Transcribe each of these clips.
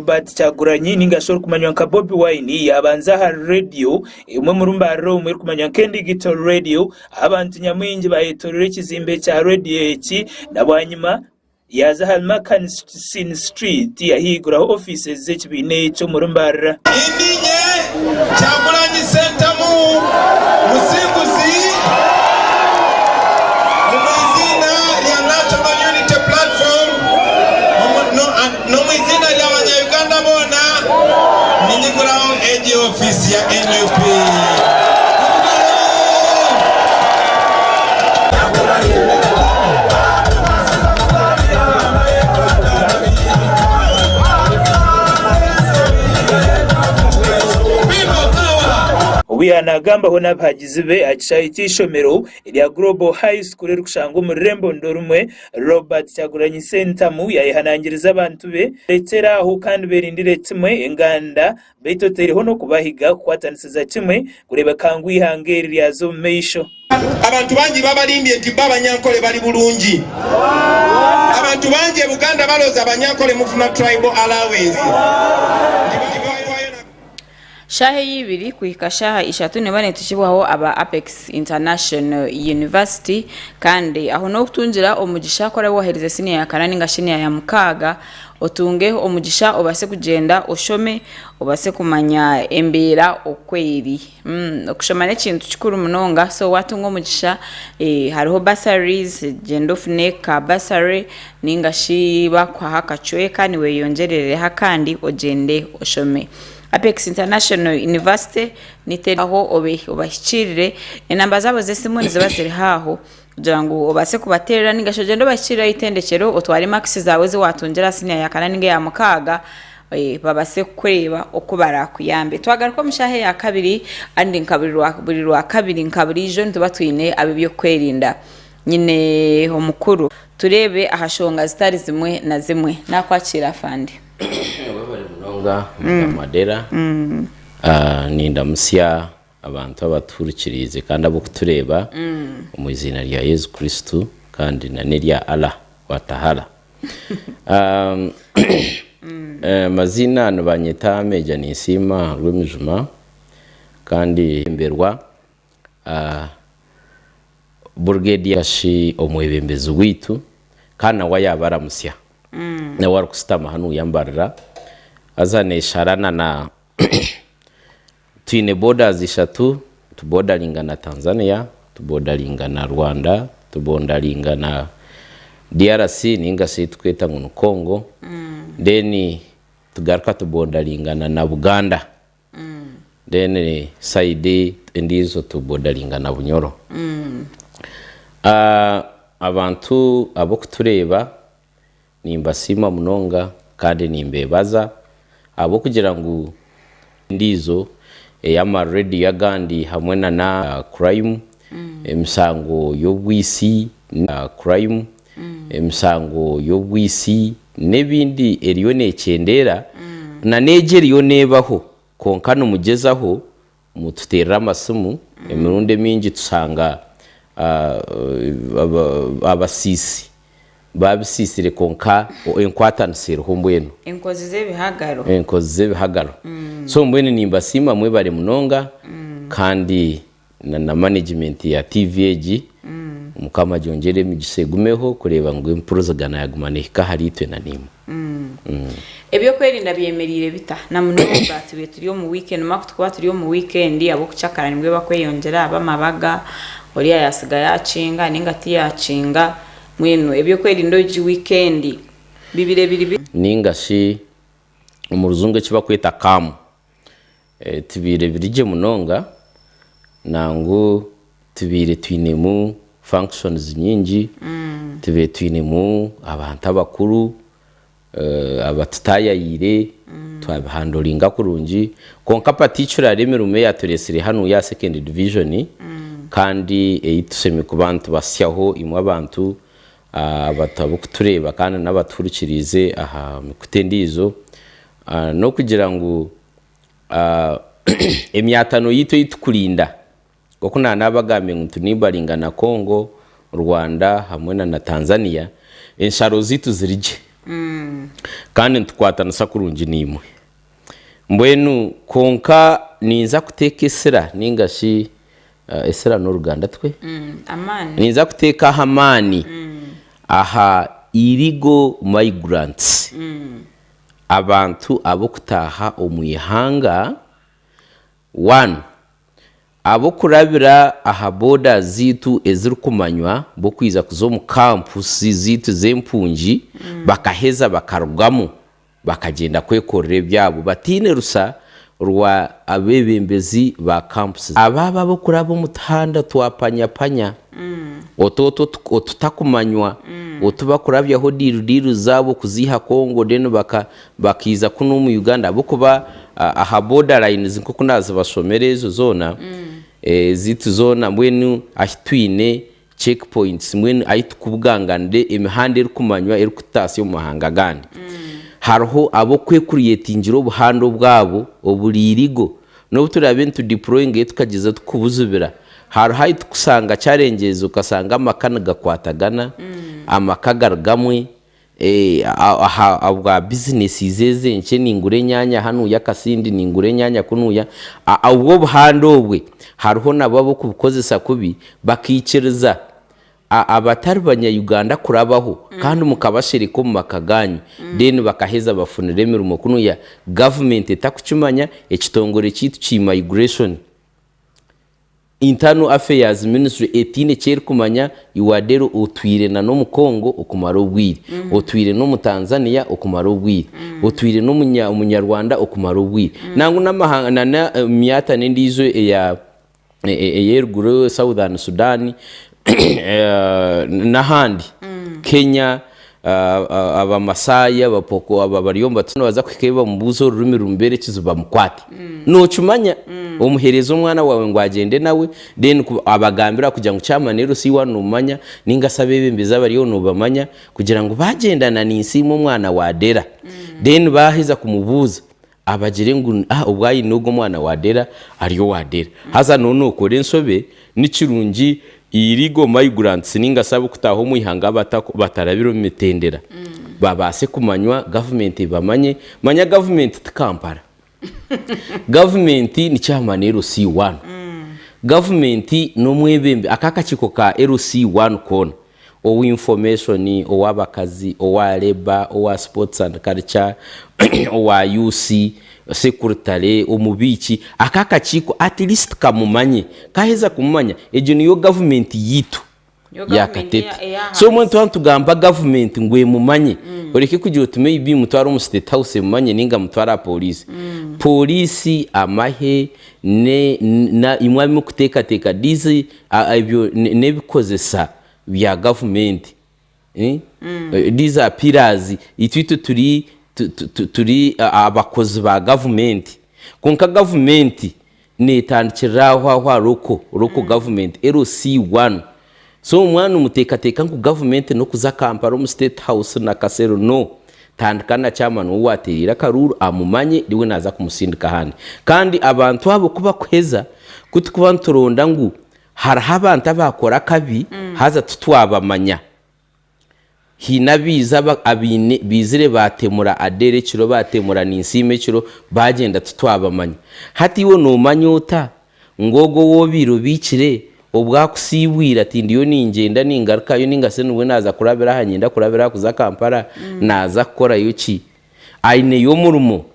Robert Kyagulanyi ninga shi orikumanywa nka Bobi Wine yaabanza ahari rediyo emwe omuri Mbarara omwe erikumanywa nka Endigito Radio ahu abantu nyamwingi baayetoreire ekizimbe kya rediyo eki na bwanyima yaaza ahari Mackensen Street ahu yaiguraho ofiisi z'ekibiina eki omuri Mbarara. Niinye Kyagulanyi Ssentamu Musinguzi omu iziina rya National Unity Platform n'omu iziina rya banya-Uganda boona ninyiguraho egi ofiisi ya nup. Obu yaanagambaho n'abahagizi be aha kishaayi ky'eishomero erya Global High School erikushangwa omu rurembo Ndorumwe, Robert Kyagulanyi Ssentamu yaayehanangiriza abantu be kurekyera aho kandi beerindire kimwe enganda beitu otaireho n'okubahiga kukwatanisiza kimwe kureebeka ngu eihanga eri ryaza omu maisho. Abantu bangi babalimbye nti bo Abanyankole bali bulungi. Abantu bangi e Buganda balooza Abanyankole mufuna tribal allowance nti bawayo na. Shaaha ey'ibiri kuhika shaaha ishatu niba nitukibwaho aba Apex International University kandi aho n'okutungira omugisha ku oraabe waaherize siniya ya kana ninga siniya ya mukaaga otunge omugisha obaase kugyenda oshome obaase kumanya embeera oku eri. Okushoma n'ekintu kikuru munonga so waatunga omugisha hariho bursaries gyenda ofune ka bursary ninga shi baakuhaho akacweka niweyongyerereho akandi ogyende oshome. Apex International University aho obahikiirire, enamba zaabo z'esimu niziba ziriho aho kugira ngu obaase kubateerera ninga shi ogyende obahikiirire aha itendekyero otware makisi zaawe ezi waatungira aha siniya ya kana ninga eya mukaaga babaase kukureeba oku baraakuyambe. Twagaruka omu shaaha eya kabiri kandi nka buri Rwakabiri nka buriijo nituba twine ab'eby'okwerinda. Nyine omukuru tureebe aha shonga zitari zimwe na zimwe. Naakwakiira Afande. Webare munonga Madam Adela. Nindamutsya abantu abatuhurikiriize kandi ab'okutureeba omu iziina rya Yesu Kristo kandi na n'erya Allah wa Tahala. Amaziina nibanyeta Major Ninsiima Rwemijuma kandi mberwa Brigadier shi omwebembezi waitu kandi nawe yaaba aramutsya nawe arikushutama hanu yambarira haza nesharana na twine borders ishatu tubodaringa na Tanzania, tubodaringa na Rwanda, tubodaringa na DRC ninga shi eyi tukweta ngu ni Congo then tugaruka tubodaringana na Buganda then side endiijo tubodaringa na Bunyoro. Abantu ab'okutureeba nimbasiima munonga kandi nimbeebaza ahabw'okugira ngu endiijo ey'amarediyo agandi hamwe na na crime, emisango y'obwitsi, crime, emisango y'obwitsi n'ebindi eriyo neekyendeera na n'egi eriyo neebaho kwonka nimugyezaho mututeerera amasimu emirundi emingi tushanga abasiisi babisiisire kwonka enkwatanisa eriho mbwenu. Enkozi z'ebihagaro. Enkozi z'ebihagaro. So mbwenu nimbasiima mwebare munonga kandi na na management ya TV egi Mukama agyongyere emigisha egumeho kureeba ngu empurizigana yaguma nehika ahari itwe na naimwe. Eby'okwerinda byemereire bita? Na munonga tubaire turi omu weekend, omanya kutukuba turi omu weekend ab'okucakara nibwo bakweyongyera ab'amabaga, oriya yasiga yakinga ninga tiyakinga, mbwenu eby'okwerinda egi weekend bibaire biri bita? Ninga shi omu rujungu eki bakweta calm. Tubaire biri gye munonga nangwa tubaire twinemu functions nyingi, tubaire twinemu abantu abakuru abatutaayayiire twabihandoringa kurungi kwonka particularly emirimo eyatureetsire hanu ya second division kandi ei tushemereire kuba nitubasyaho imwe abantu abarikutureeba kandi n'abatuhurikiriize aha mikutu endiijo n'okugira ngu emyatano yaitu ei turikurinda nk'oku naanabagambire ngu nitunibaringa na Congo, Rwanda hamwe na Tanzania, ensharo zaitu ziri gye. Kandi nitukwatanisa kurungi naimwe. Mbwenu kwonka ninza kuteeka esira ninga shi esira n'oruganda twe? Amaani. Ninza kuteeka aha amaani aha illegal migrants, abantu ab'okutaaha omu ihanga, one, Ab'okurabira aha boda zaitu ezirikumanywa b'okwija kuza omu kampusi zaitu z'empungi bakaheza bakarugamu bakagyenda kwekorera ebyabo bataine rusa rwa abeebembezi ba kampusi. Aba abo ab'okuraba omu tuhanda twa panyapanya otu otu otutakumanywa otu bakurabyaho diiru diiru zaabo kuziiha Congo then bakaija kunu omu Uganda ahabw'okuba aha border lines nk'oku naazibashomera ezo zoona, ezaitu zoona mbwenu ahi twine check points mbwenu ahi turikubuganganira emihanda erikumanywa erikututaasya omu mahanga agandi, hariho ab'okwekuriyetingira obuhanda obwabo oburi illegal. N'obu turaabe nitu deployingayo tukagyeza tukubuzibira, hariho ahu turikushanga challenges okashanga amaka nigakwatagana, amaka gari gamwe, Ahabwa bizinesi ezi enkye ningura enyanya hanuya akasindi ningura enyanya kunuya, obwo obuhanda obwe hariho nabo ab'okubukozesa kubi bakaikiriza abatari banya Uganda kurabaho kandi mukabashereka omu maka ganyu then bakaheza bafunire emirimo kunuya gavumenti etakukimanya ekitongore kyaitu kya immigration. Internal Affairs Ministry etaine eki erikumanya iwe Adele otwire na n'omu Congo okumara obwire, otwire n'omu Tanzania okumara obwire, otwire n'omunyarwanda okumara obwire nangwa n'amahanga na n'emyatano endiijo eya ey'eruguru Southern Sudan n'ahandi Kenya Abamasai, Abapoko aba bariyo nibatuura nibaza kuhika ei bamubuuze orurimi rumubeere ekizibu bamukwate. Nookimanya? Omuheereze omwana waawe ngu agyende nawe then ku abagambira kugira ngu chairman LC waanu noomumanya nainga shi abeebembezi abariyo noobamanya kugira ngu baagyenda na ninsiima omwana wa Dera. Then baaheza kumubuuza abagire ngu ah obu aine ogu omwana wa Dera ari owa Dera. Haza noba nokora enshobe, nikirungi illegal migrants ninga shi abokutaaha omu ihanga batarabire omu mitendera babaase kumanywa gavumenti ebamanye. Manya gavumenti ti Kampala, gavumenti ni chairman LC one, gavumenti n'omwebembe aka akakiiko ka LC one koona. Owa information, ow'abakazi, owa labour, owa sports and culture, owa youth, secretary, omubiiki, aka akakiiko at least kamumanye. Kaheza kumumanya, egyo niyo gavumenti yaitu Niyo ya gavumenti Katete. eya So mbwenu ahansi. twaba nitugamba gavumenti ngu emumanye, oreke kugira oti maybe mutware omu state house emumanye ninga mutware aha police. Police, amahe, ne, na imwe abu murikuteekateeka, these Ebyo n'ebikozesa bya gavumenti. These are pillars. Itwe itwe turi turi abakozi ba gavumenti. Kwonka gavumenti neetandikirira aho aho aha local, local government, LC one. So mwana omuteekateeka ngu gavumenti n'okuza Kampala omu state house na Kasero, no. Tandika na chairman ou waateereire akaruuru amumanye riwe naaza kumusindika ahandi. Kandi abantu abo ku bakuheza, ku turikuba nituronda ngu hariho abantu abaakora akabi haza titwabamanya. Haine abaija abaine baizire baatemura Adele ekiro, baatemura Ninsiima ekiro, baagyenda titwabamanya. Hati iwe noomanya ota ngu ogwo ou obaire obiikire obu akusiibwire ati ndiyo ningyenda ningarukayo ninga shi nibwo naaza kurabira aha niinyenda kurabira aha kuza Kampala naaza kukorayo ki? Aineyo omurimo.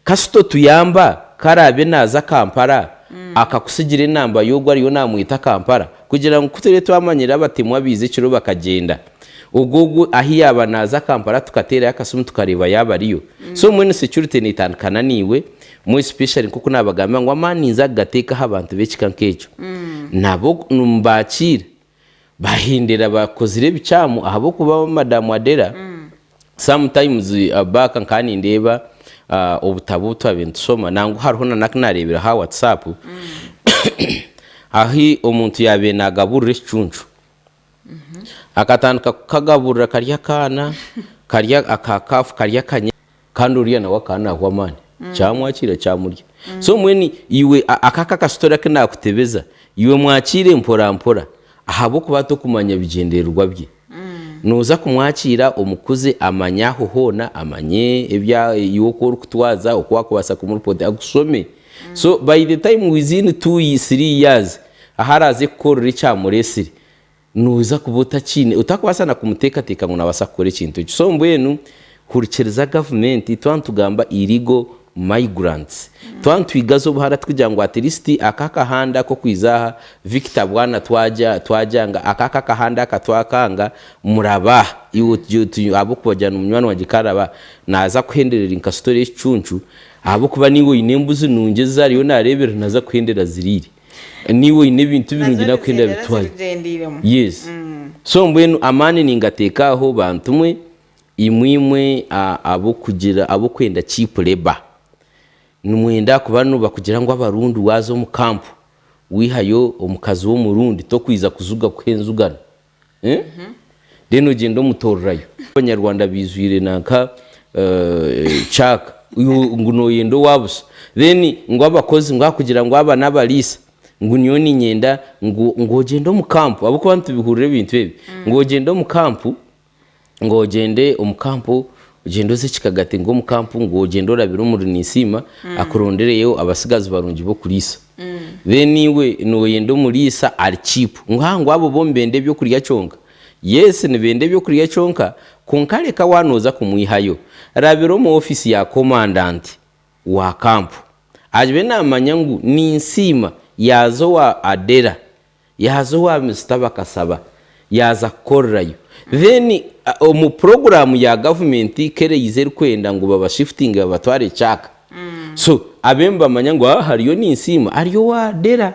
Kasita otuyamba ku araabe naaza Kampala akakutsigira enamba y'ogwo ariyo naamweta Kampala kugira ngu ku turiyo twamanyire abatemu abaiza ekiro bakagyenda ogwo ogwo ahu yaaba naaza Kampala tukateerayo akasimu tukareeba yaaba ariyo. So mbwenu security neetandika na naiwe more especially nk'oku naabagambira ngu amaani ninza kugateeka aha bantu b'ekika nk'ekyo. Nabo nimubaakiira bahendera bakozire ebikyamu ahabw'okuba Madam Adela sometimes back nkaba nindeeba obutabo obu twabaire nitushoma nangwa hariho na n'aku naareebire aha WhatsApp ahu omuntu yaabaire naagaburira ekicuncu. Akatandika kukagaburira kari akaana, kari aka kaafu, kari akanya kandi oriya nawe akaba naahwa amaani kyamwakiira kyamurya. So mbwenu iwe aka akakasitori aku naakutebeza, iwe mwakiire mpora mpora ahabw'okuba tokumanya bigyendererwa bye. Nooza kumwakiira omukuze amanye aho hoona, amanye ebya iwe oku orikutwaza, oku waakubaasa kumuripotinga, akushome. So by the time within two, three years ahu araaze kukorera ekyamureetsire, Nooza kuba otakiine, otakubaasa na kumuteekateeka ngu naabaasa kukora ekintu ekyo. So mbwenu hurikiriza gavumenti twaba nitugamba illegal migrants, twaba nitwigaza obuhara tikugira ngu at least aka akahanda ak'okwija aha Victor Bwana twagya twagyanga, aka aka akahanda aka twakanga, murabe aha. Iwe otugire oti ahabw'okuba ogira ngu munywani wangye k'araba aha, naaza kuhenderera nka story y'ekicuncu, ahabw'okuba niiwe oine embuzi nungi ezi ariyo naareeberera naaza kuhendera aziriire. Niiwe oine ebintu birungi Nazo nakuhenda nizihendera bitware. zibigyendeiremu. Yes. So mbwenu amaani ningateeka aho bantu mwe, imwe imwe abokugira abokwenda cheap labour. Nimwenda kuba nibakugira ngu abarundi waaza omu camp wihayo omukazi w'omurundi tokwiza kuzuga kuha enzugano. Eh? Then ogyenda omutorerayo. Abanyarwanda baijwire nanka kyaka iwe ngu noyenda owa busha. Then ngu abakozi ngu ahakugira ngu aba n'abariisa ngu nyowe niinyenda ngu ngu ogyende omu kampu ahabw'okuba nitubihurira ebintu ebi. Ngu ogyende omu kampu, ngu ogyende omu kampu ogyende oze Kikagati ngu omu kampu ngu ogyende orabire omuri Ninsiima akurondereyo abatsigazi barungi b'okuriisa. Then iwe noyenda omuriisa ari cheap ngu haa ngu abo bo nibenda ebyokurya kyonka. Yes nibenda ebyokurya kyonka kwonka reka waaba nooza kumwihayo rabira omu office ya commandant wa camp abe namanya ngu Ninsiima yaaza owa Adera yaaza owa Mister Bakasaba yaaza kukorerayo then omu program ya government kereyiza erikwenda ngu babashifutinge babatware Kyaka so abe nibamanya ngu aha hariyo Ninsiima ari owa Adera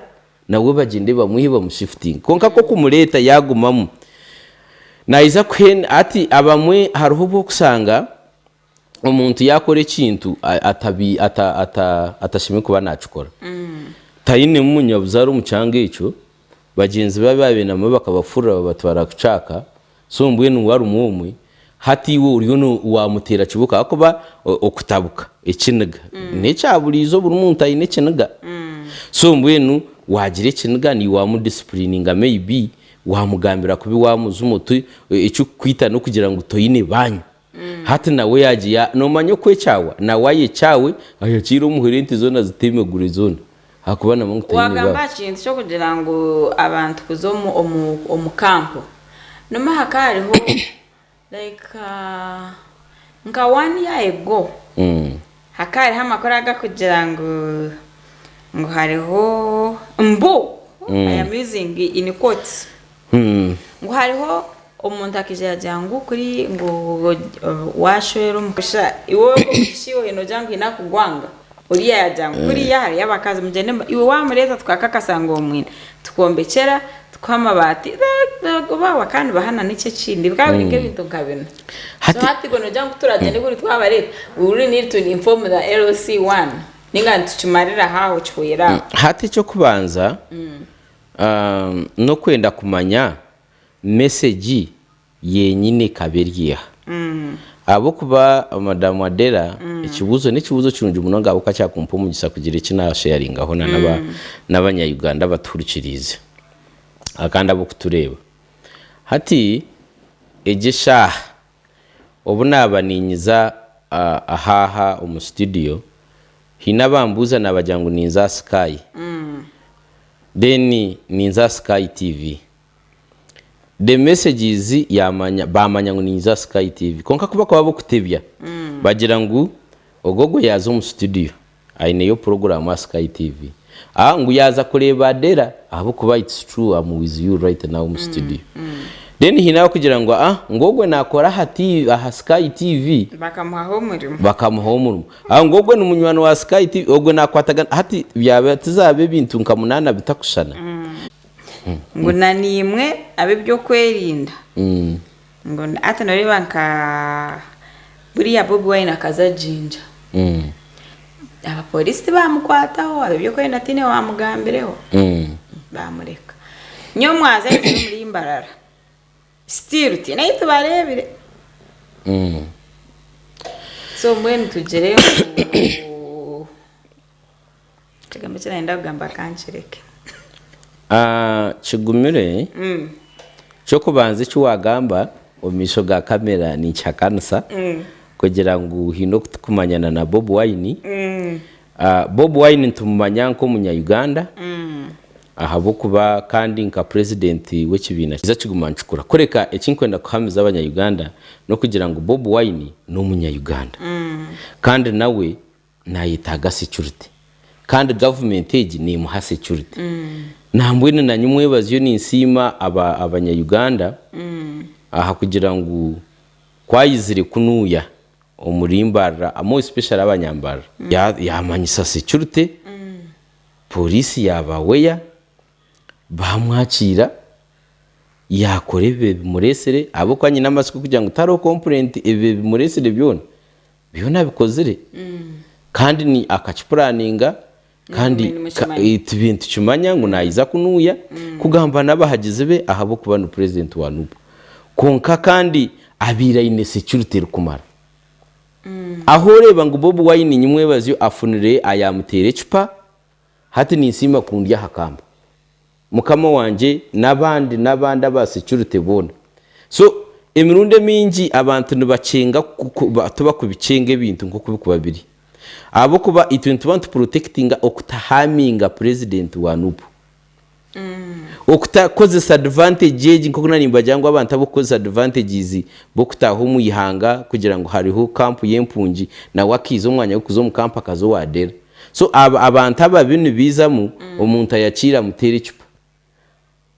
nawe bagyende bamwihe bamushifutinge kwonka k'okumureeta yaagumamu naija kuhenda hati abamwe hariho obu orikushanga omuntu yaakora ekintu atabi ata ata atashemereire kuba naakikora tainemu munyabuzaare omu kyanga ekyo bagyenzi be abu yaabaire nabo bakabafurura babatwara kukyaka so mbwenu we arimu omwe hati iwe oriyo no waamuteera kibuka ahakuba okutabuka ekiniga n'ekya buriijo buri muntu aine ekiniga so mbwenu waagira ekiniga naiwe waamudisipurininga maybe waamugambira kubi waamujuma oti ekirikukwita n'okugira ngu toine banyu. Hati nawe yagiya nomanya okwekyawa nawe ayekyawe ayakiire omuhuri ente zona zitemegure zona ahakuba namwe ngu tayine Wagamba ba. aha kintu ky'okugira ngu abantu kuza omu omu omu kampu noma hakaba hariho like nka one year ago hakaba hariho amakuru agakugira ngu ngu hariho mbu I am using in quotes. Ngu hariho omuntu akaija yaagira ngu kuri ngu waashwera omushaija iwe omukazi iwe noogira ngu haine akugwanga oriya yaagira ngu kuriya hariyo abakazi mugyende iwe waamureeta tukakakasa ngu omwine tukwombekyera tukuha amabaati bakaba nibaha na niki ekindi bikaba biri nk'ebintu nka bina. So hati iwe noogira ngu kuturagyende kuri twabareeta we really need to inform the LC one ninga nitukimarira aho kihwere aho. Hati eky'okubanza N'okwenda kumanya mesegi yenyine ekaba eri eha. Ahabw'okuba Madamu Adela, ekibuuzo n'ekibuuzo kirungi munonga ahabw'okuba kyakumpa omugisa kugira eki naasheyaringaho na n'abanya-Uganda abatuhurikiriize kandi ab'okutureeba. Hati egi eshaaha obu naaba ninyiza ahaaha omu situdiyo, haine abambuuza naabagira ngu ninza aha Sky. Then ninza aha Sky TV. The messages yamanya bamanya ngu ninza aha Sky TV. Kwonka ku bakuba b'okutebya bagira ngu Ogogo yaaza omu studio aineyo program aha Sky TV. Ah ngu yaaza kureeba Adela ahabw'okuba it's true am with you right now omu studio. Then haine abakugira ngu ah ngu ogwe naakora aha aha Sky TV. Bakamuhaho omurimo. Bakamuhaho omurimo. Aho ngu ogwe ni munywani wa Sky TV, ogwe nakwatagana hati byaba tizaba ebintu nka munana bitakushushana. Ngu na naimwe ab'eby'okwerinda ngu hati noreeba nka buriya Bobi Wine akaza Jinja abapoliisi tibamukwataho, ab'ebyokwerinda tihaine owamugambireho bamureka. Nyowe mwaza aizire omuri Mbarara Still tihaine ahu tubareebire. So mbwenu tugire ngu ekigambo eki nayenda kugamba kankireke. Kigumire, eky'okubanza eki waagamba. Omu maisho ga kamera ninkihakanisa kugira ngu haine oku tukumanyana na Bobi Wine. Bobi Wine nitumumanya nk'omunya-Uganda ahabw'okuba kandi nka purezidenti w'ekibiina kiza kiguma nikikura. Kureka eki ndikwenda kuhamiza abanya-Uganda n'okugira ngu Bobi Wine n'omunya-Uganda kandi nawe nayetaaga security kandi gavumenti egi nemuha security. Nambwenu nanye omwebazyo ninsiima abanya Uganda ahakugira ngu kwayizire kunuuya omuri Mbarara more especially abanyambarara yamanyisa security, police yaba aware bamwakiira yakora ebibaire bimuresire ahabw'okuba nyine amatsiko kugira ngu tihariho complaint ebibaire bimuresire byona Byona abikozire kandi ni akakipuraninga kandi tubire nitukimanya ngu nayiza kunuya kugamba n'abahagizi be ahabw'okuba ni purezidenti wa NUP. Kwonka kandi abaire aine security erikumara. Ahu oreeba ngu Bobi Wine nyimwebazyo afunire ayamuteera ecupa, hati ninsiima ku ndi aha kamba. Mukama wangye n'abandi n'abandi aba security boona. So emirundi emingi abantu nibakyenga tibakubikyenga ebintu nk'oku bikuba biri. Ahabw'okuba itwe nituba nitu protectinga okutahaminga president wa Nup. Okutakozesa advantage egi nk'oku na nimbagira ngu abantu abarikukozesa advantages b'okutaaha omu ihanga kugira ngu hariho camp y'empungi nawe akaiza omu mwanya gw'okuza omu camp akaza owa Dera. So abantu ababi nibaizamu omuntu ayakiire amuteere ecupa,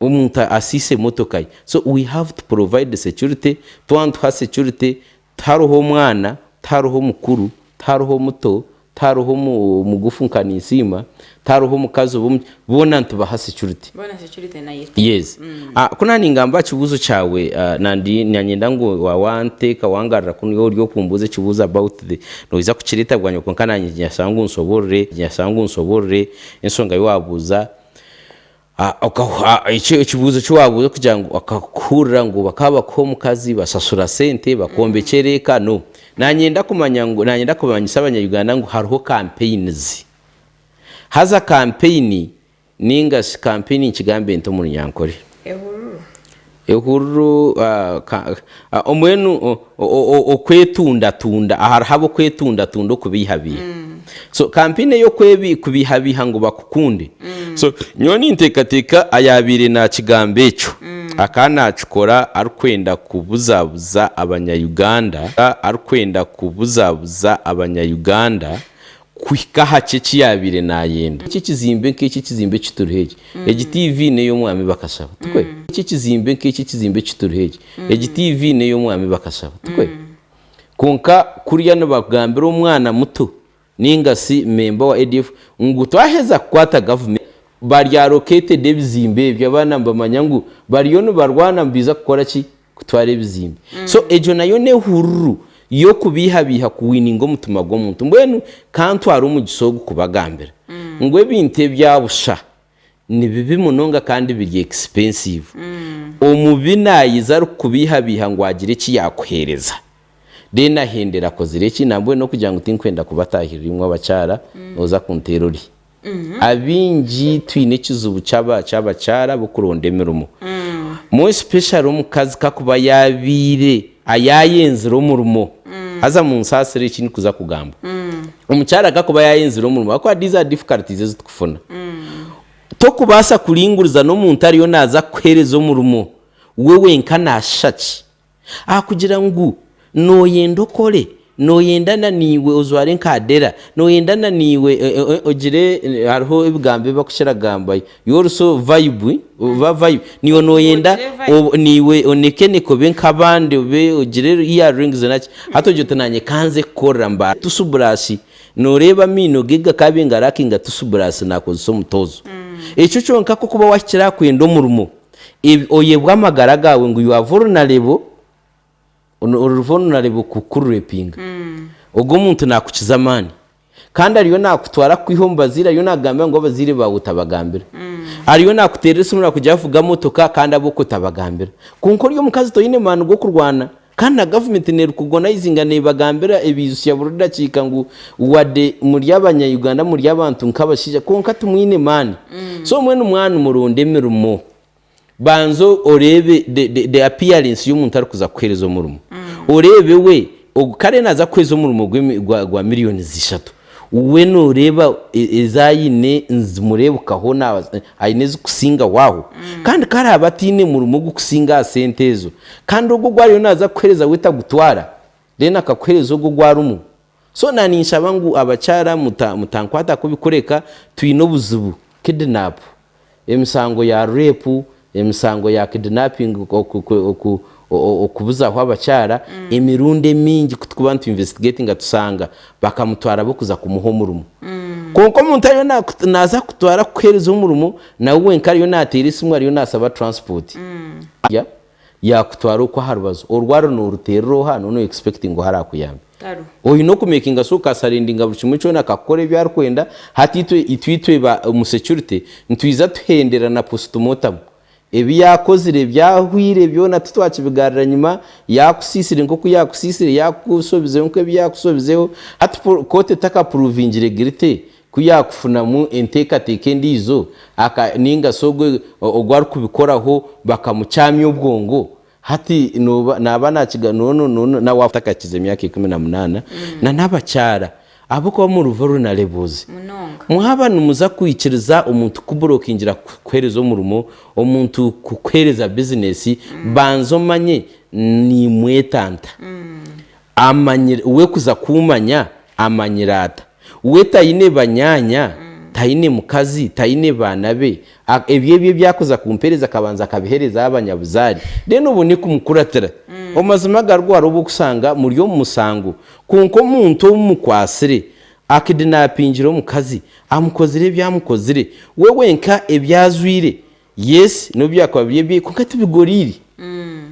omuntu asiise emotoka ye. So we have to provide security, twaba nituha security tihariho omwana, tihariho omukuru, tihariho omuto, tihariho omugufu nka Ninsiima, tihariho omukazi oba omu, boona nitubaha security. Boona security nayo. Yes. Ku naaningamba aha kibuuzo kyawe, nandi nanyenda ngu wanteeka wangarura kunu ori okumbuuza ekibuuzo about the, noija kukireeta bwanyima kwonka naanye niinyashaba ngu nshoboorore, niinyashaba ngu nshoboorore enshonga ei waabuuza. Ekibuuzo eki waabuuza kugira ngu okakuhurira ngu bakaba bakuha omukazi bashashura sente bakwombekyera eka, no. Naanyenda kumanya ngu, naanyenda kumanyisa abanya-Uganda ngu hariho campaigns. Haza campaign Ninga shi kampeyini nkigambe nta omu Runyankore? Ehururu. Ehururu mbwenu okwetundatunda, hariho ab'okwetundatunda okubeihabeiha. So kampeyini ey'okubeihabeiha ngu bakukunde. So nyowe ninteekateeka ayaabaire naakigamba ekyo akaba naakikora arikwenda kubuzabuza abanya-Uganda, arikwenda kubuzabuza abanya-Uganda Kuhika aha ki eki yaabaire naayenda. Eki ekizimbe nk'eki ekizimbe eki turiho eki. Egi TV n'ey'omwami Bakashaba, tikwe? Eki ekizimbe nk'eki ekizimbe eki turiho eki. Egi TV n'ey'omwami Bakashaba, tikwe? Kwonka kuriya nibagambira omwana muto nainga shi memba wa ADF ngu twaheza kukwata gavumenti, bari allocated ebizimbe ebyo abaana nibamanya ngu bariyo nibarwana nibaija kukora ki? Kutwara ebizimbe. So egyo nayo n'ehururu y'okubeihabeiha kuwininga omutima gw'omuntu. Mbwenu ka ntware omugisa ogu kubagambira ngu ebintu ebya busha ni bibi munonga kandi biri expensive. Omubi naija arikukubeihabeiha ngu agire eki yaakuheereza then ahendera akozire ki? Nambwenu n'okugira ngu tinkwenda kubatahirira imwe abakyara, nooza kunteera ori. Abaingi twine ekizibu ky'abakyara b'okuronda emirimo. More especially omukazi kakuba yabaire ayayenzire omurimo, haza munsaasire eki ndikuza kugamba. Omukyara kakuba yayenzire omurimo ahakuba these are difficulties ezi tukufuna. Tokubaasa kuringuriza n'omuntu ariyo naaza kukuheereza omurimo, we wenka naashisha ki? Ahakugira ngu nooyenda okore, nooyenda na naiwe ojware nka Adela, nooyenda na naiwe ogire hariho ebigambo ebi barikukira kugamba you also vibe, oba vibe, naiwe nooyenda naiwe onekeneke obe nk'abandi obe ogire ear rings naki, hati ogira oti naanye ka nze kukorera mba tusuburashi, nooreeba amaino ge gakaabaire nigarakinga tusuburashi naakozesa omutoozo. Ekyo kyonka ku orikuba waahikire aha kwenda omurimo, Ebi oyebwa amagara gaawe ngu you are vulnerable, ori vulnerable kukurepinga. Ogwo omuntu nakukiza amaani. Kandi ariyo nakutwara kukwiha omu bazaire, ariyo nakugambira ngu abazaire baawe otabagambira. Ariyo nakuteerera esimu nakugira vuga motoka kandi ab'oku otabagambira. Kwonka ori omukazi toine maani g'okurwana kandi na gavumenti nerukugonayizinga nebagambira ebiijutsya buri dakiika ngu wade muri abanya Uganda muri abantu nk'abashaija kwonka timwine maani. So mbwenu mwana muronde emirimo. Banza oreebe the, the, the appearance y'omuntu arikuza kukuheereza omurimo. Oreebe we, ogu kare naaza kukuheereza omurimo gw'emi- gwa, gwa millions ishatu. We nooreeba e- ezi aine nizimureebukaho na aine ezikusingaho aho. Kandi ku araabe ataine murimo ogukusinga aha sente ezo, kandi ogwo ogu ariyo naaza kukuheereza we tagutwara, then akakuheereza ogwo ogu arimu. So na ninshaba ngu abakyara muta mutankwata kubi kureka twine obuzibu, kidnap, emisango ya rape, emisango ya kidnapping okubuzaho abakyara, emirundi emingi kutukuba nitu investigatinga tusanga bakamutwara bokuza kumuha omurimo. Kwonka omuntu ariyo naza kukutwara kukuhereza omurimo nawe wenka ariyo nateera esimu ariyo nasaba transport. Yakutwara okwo aha rubaju orwaro noruteerera oha noba no expectinga oha arakuyambe. Oine oku makinga sure okasurrendinga buri kimwe kyona akakukora ebi arikwenda hati itwe itwe itwe ba omu security nitwiza tuhendera na postmortem ebi yakozire byahwire byona titwakibigarura nyima yakusisire nkoku yakusisire yakusobizeho nkebi yakusobizeho hati kooti etakapuruvingire guilty Ku yaakufunamu enteekateeka endiijo, aka, nainga shi ogwo, ogwo arikubikoraho bakamukyamya obwongo, hati nooba, naaba naakiga, no, no, no, no, nawe atakakize emyaka 18, na n'abakyara, ahabw'okuba muri vulnerables. Munonga. Mwaba nimuza kwikiriza omuntu kukuburokingira kukuheereza omurimo, omuntu kukuheereza bizinesi, banza omanye nimwetanta. Amanyire, we kuza kuumanya amanyire ata? We taine banyaanya, taine mukazi, taine baana be, ebyo ebye ebi arikuza kumpeereza akabanza akabiheereza abanyabuzaare, then obone kumukuratira. Omu mazima agarwo hariho obu orikushanga muri omu musango, kwonka omuntu ou mukwatsire akidinapingire omukazi, amukozire ebi amukozire, we wenka ebi ajwaire Yes nobu byakuba biri ebye kwonka tibigoriire.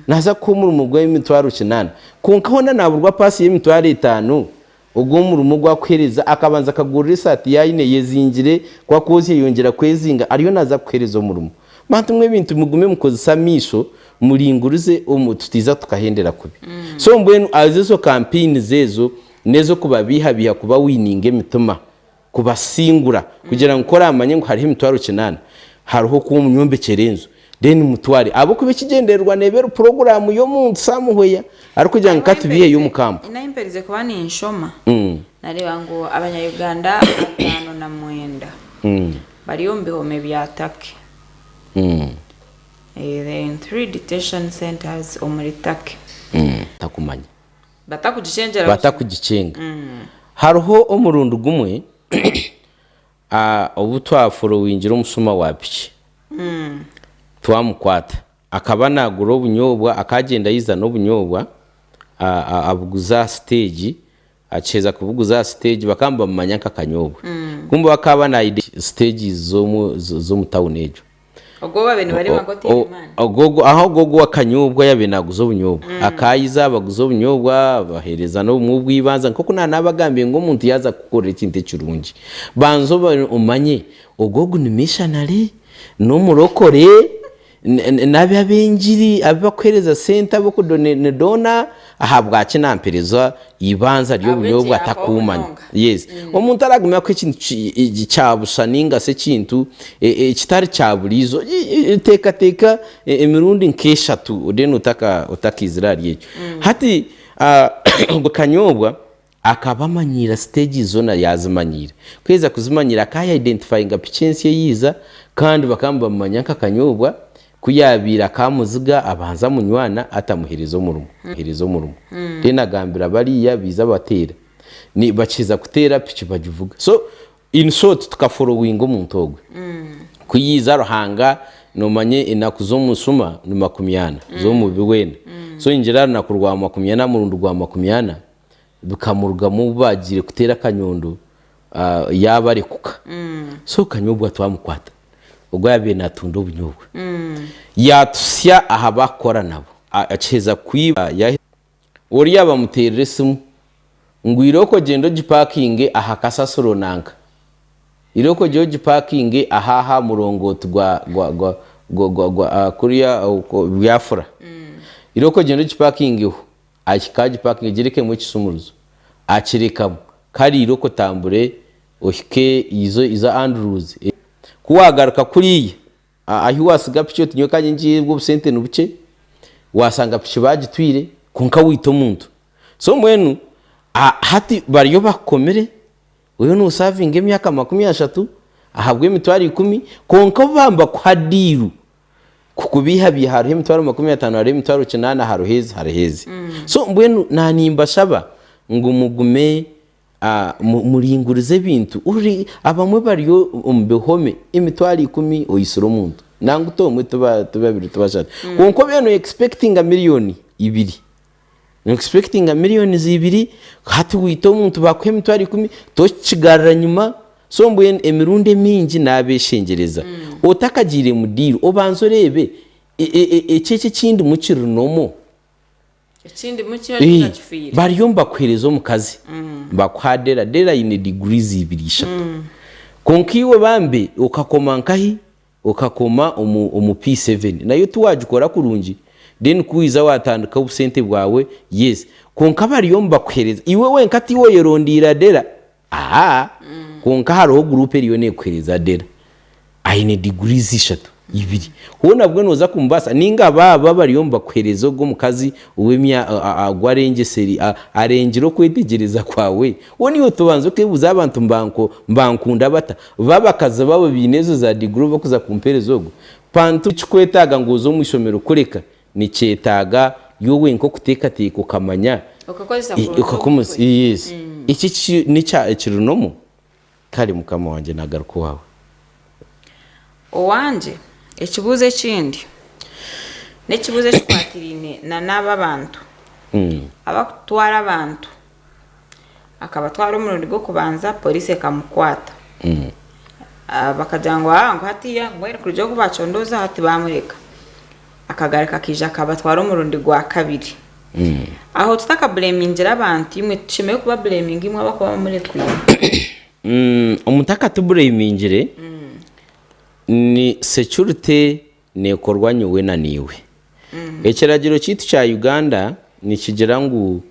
Naza kukuha omurimo gw'emitwaro kinaana kwonka hoona naburwa paasi y'emitwaro etaano ogwo omurimo ogu akuhereza akabanza akagurira esaati yaayine eyezingire ku akwozya eyongyera kwezinga ariyo naza kukuhereza omurimo. Bantu mwe ebintu mugume mukozese amaisho muringurize omu tutiiza tukahendera kubi. So mbwenu ezo campaigns ezo n'ezokubabeihabeiha kubawininga emitima. Kubasingura kugira ngu ku oramanye ngu hariho emitwaro kinaana hariho oku omunyombekyera enju then mutware ahabw'okuba ekigyendererwa neeba eri puroguraamu y'omuntu somewhere arikugira ngu katubiiheyo omu kampu. Nahimperize kuba ninshoma nareeba ngu abanya Uganda 59 bari omu bihome bya Turkey. They are in 3 detention centers omuri Turkey. Takumanya. Batakugikyengyera Batakugikyenga. Hariho omurundi gumwe obu twaforowingira omushuma wa piki twamukwata. Akaba naagura obunyobwa, akagyenda yaizana obunyobwa abuguza aha siteegi, akiheza kubuguza aha siteegi bakaba nibamumanya nka Kanyobwa. Kumbe we akaba naayida siteegi z'omu tawuni egyo. Ogwo babe nibareeba nka otaine maani. Ogwo aho ogwo ogwo akanyobwa yabaire naguza obunyobwa akayiza abaguza obunyobwa abahereza n'obumwe obw'ibanza nk'oku nanabagambiire ngu omuntu yaaza kukukorera ekintu ekirungi banza omanye ogwo ogu ni missionary, n'omurokore, n'abi ab'engiri abu bakuhereza sente ab'okudonedona ahabwaki nampereza eibanza ry'obunyobwa atakumanya. Yes. Omuntu araguma akuha ekintu kya busha ninga shi ekintu ekitari kya buriijo, teekateeka emirundi nk'eshatu then otakaizire ahari ekyo. Hati ogwo kanyobwa akaba amanyiira siteegi zoona yaazimanyiire. Ku yaaheza kuzimanyiira akaba yaidentifayinga piki ensya eyiiza kandi bakaba nibamumanya nka kanyobwa, ku yaabaire akamuziga abanza amunywana atamuheereza omurimo. Then agambira bariya baija bateera. Ni bakiheza kuteera piki bagivuga. So in short tukaforowinga omuntu ogwe. Ku yiiza Ruhanga nomanya enaku z'omushuma ni makumyana z'omubi weena. So ningira runaku rwa makumyana murundi gwa makumyana bikamurugamu obu baagiire kuteera akanyondo yaaba arekuka. So kanyobwa twamukwata. Ogwo yaabaire naatunda obunyobwa. Yaatusya aha bakukora nabo. Akiheza kwiba. Oriya bamuteerera esimu ngu irooko gyenda ogipakinge aha kasasiro nanka, irooko gye ogipakinge aha aha murongooti gwa gwa gwa gwa gwa gwa kuriya okwo Biafra, irooko gyenda ogipakingeho, ahika agipakinga agirekemu ekishumuruzo, akirekamu, kare irooko otambure ohike izo izo Andrews, ku waagaruka kuriya. Ahi waasiga piki oti nyowe ka ngiye obusente ni bukye, waashanga piki baagitwire kwonka waita omuntu. So mbwenu hati bariyo bakukomire, oriyo noosaavinga emyaka 30 ahabw'emitwaro ikumi, kwonka bo baaba nibakuha diiru kukubeihabeiha hariho emitwaro 50, hariho emitwaro kinaana, hariho ezi, hariho ezi. So mbwenu naanimbashaba ngu mugume Muringurize ebintu. Ori abamwe bari omu bihome emitwaro ikumi oitsire omuntu. Nangwa ti omwe ti babiri ti bashatu. Kwonka obeire no expectinga miriyoni ibiri. No expectinga miriyoni ibiri hati waita omuntu bakuha emitwaro ikumi tokigarura nyima. So mbwenu emirundi emingi nabeshengyereza otakagiire mu diiru obanze oreebe eki eki ekindimu kiri normal. Ekindi mukyo ninga kifiire. Bariyo nibakuhereza omukazi nibakuha Adela, Adela aine degrees ibiri ishatu kwonka iwe bambe okakoma nkahi okakoma omu P7 nayo tiwagikora kurungi then ku waiza watandika obusente bwawe yes kwonka bariyo nibakuhereza iwe wenka tiiwe oyerondeire Adela Ahaa kwonka hariho group eriyo nekuhereza Adela aine degrees ishatu ibiri hoona bwe noza kumubaasa ninga baaba bariyo nibakuhereza ogwo omukazi ow'emya ogu arengyeseri arengire okwetegyereza kwawe hoona iwe tobanza okebuuza abantu mbanko mbankunda bata bo abakazi baabo baine ezo za degree bakuza kumpereza ogwo pantu tikikwetaaga ngu oze omu ishomero kureka Nikyetaaga iwe wenka okuteekateeka okamanya Okakozesa kurungi okakomesa omutwe. yes eki eki nekya ekiri normal kare mukama wangye nagaruka owaawe. Owangye ekibuuzo ekindi n'ekibuuzo ekikwatiraine na n'aba abantu abakutwara abantu akabatwara omurundi gw'okubanza poriisi ekamukwata bakagira ngu aa ngu hatiiya mbwenu kuruga obu bacondooza hati bamureka akagaruka akaija akabatwara omurundi gwa kabiri aho tutakabureemingire abantu imwe tushemereire kubabureeminga imwe abakuba bamurekwire. Omuntu akatubureemingire ni security nekorwa nyowe na naiwe. Ekiragiro kyaitu kya Uganda nikigira ngu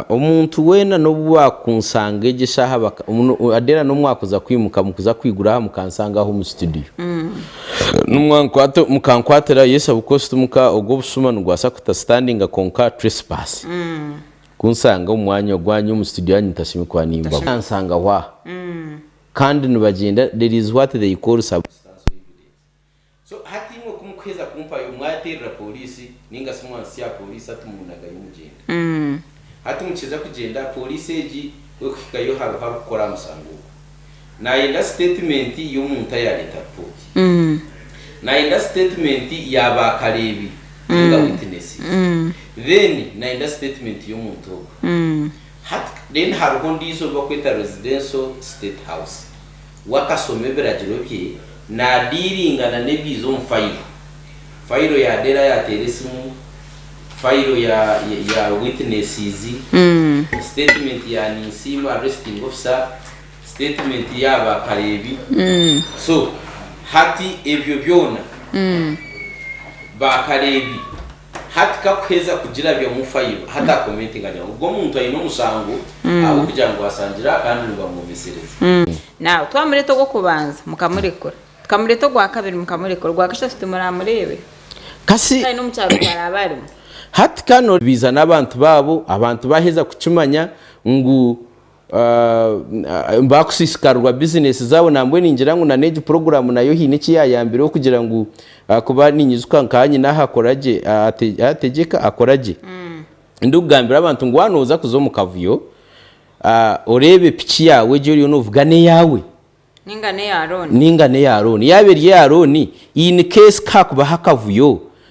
omuntu weena n'obu bakunsanga egi eshaaha Adela n'obu mwakuza kwimuka mukuza kwigura aha mukansanga aha omu studio mukankwatira yes of course timuka ogwo obushuma nigubaasa kutasitandinga kwonka trespass kunsanga omu mwanya gwanyu omu studio yanyu ntashemereire kuba nimbamu. Nsangaho aha kandi nibagyenda there is what they call substantial evidence. So hati imwe ku mukuheza kumpayo mwaterera police ninga si mwansya aha police hati munagayo mugyenda. Hati mukiheza kugyenda police egi ku ekuhikayo hariho arikukora aha musango ogu. Nayenda statement y'omuntu ayareta report. Nayenda statement ya ba kareebi ninga witnesses. Then nayenda statement y'omuntu ogu. Hati then hariho ondiijo ou bakweta residential state house. We akashoma ebiragiro bye naadiiringana n'ebiiza omu fayiro. Fayiro ya Dera yaateera esimu, fayiro ya ya witnesses, statement ya Ninsiima arresting officer, statement ya ba kareebi. So hati ebyo byona ba kareebi Hati kakuheza kugirabyamu fayiro hati akomentinga agira ngu ogwo omuntu aine omushango ahabw'okugira ngu asangire aha kandi nibamwomesereza. Now twamureta ogw'okubanza mukamurekura, tukamureta ogwakabiri mukamurekura, ogwakashatu timuramureebe. Kasi Kandi n'omu kyaro ku araabe arimu. Hati kanu baija n'abantu baabo, abantu baheza kukimanya ngu Bakusisikarirwa bizinesi zaabo nambwenu ningira ngu na n'egi puroguramu nayo haine eki yayambireho kugira ngu ahakuba ninyijuka nka nyine aha akoragye ategyeka akoragye ndikugambira abantu ngu waaba nooza kuza omu kavuyo oreebe piki yaawe egi oriyo noovuga n'eyaawe. Ninga n'eya looni. Ninga n'eya looni. Yaaba eri eya looni, in case ku haakubaho akavuyo.